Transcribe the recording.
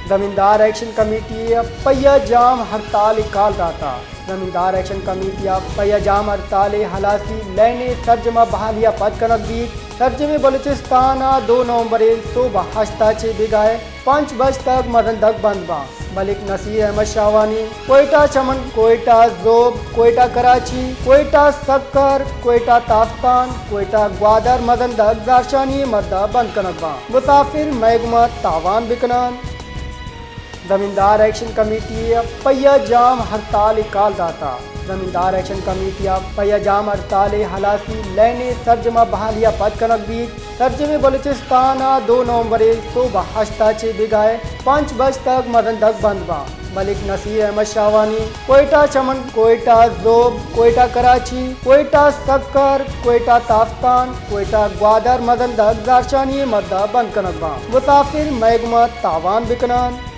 زمیندار action committee ءَ پہ جام ہڑتال ءِ کال داتہ۔ زمیندار ایکشن کمیٹی ءَ پہ جام ہڑتال ءِ ہلاسی لین ءِ سرجم ءَ بحالی ءَ پد کنگ بیت۔ سرجمیں بلوچستان ءَ دو نومبر ءِ سہب ءَ ہشت ءَ چہ بیگاہ ءَ پنچ بج تک مزن دگ بند باں۔ ملک نصیر احمد شاہوانی، کوئٹہ چمن، کوئٹہ زوب، کوئٹہ کراچی، کوئٹہ سکر، کوئٹہ تافتان، کوئٹہ گوادر مزن دگ زہرشانی ءِ مد ءَ بند کنگ باں۔ مسافر مئے گوما تاوان بکنان۔ زمیندار ایکشن کمیٹی ءَ پہ جام ہڑتال ءِ کال داتہ۔ زمیندار ایکشن کمیٹی ءَ پہ جام ہڑتال ءِ ہلاسی لین ءِ سرجم ءَ بحالی ءَ پد کنگ بیت۔ سرجمیں بلوچستان ءَ دو نومبر ءِ سہب ءَ ہشت ءَ چہ بیگاہ ءَ پنچ بج تک مزن دگ بند باں۔ ملک نصیر احمد شاہوانی، کوئٹہ چمن، کوئٹہ زوب، کوئٹہ کراچی، کوئٹہ سکر، کوئٹہ تافتان، کوئٹہ گوادر مزن دگ زہرشانی ءِ مد ءَ بند کنگ باں۔ مسافر مئے گوما تاوان بکنان۔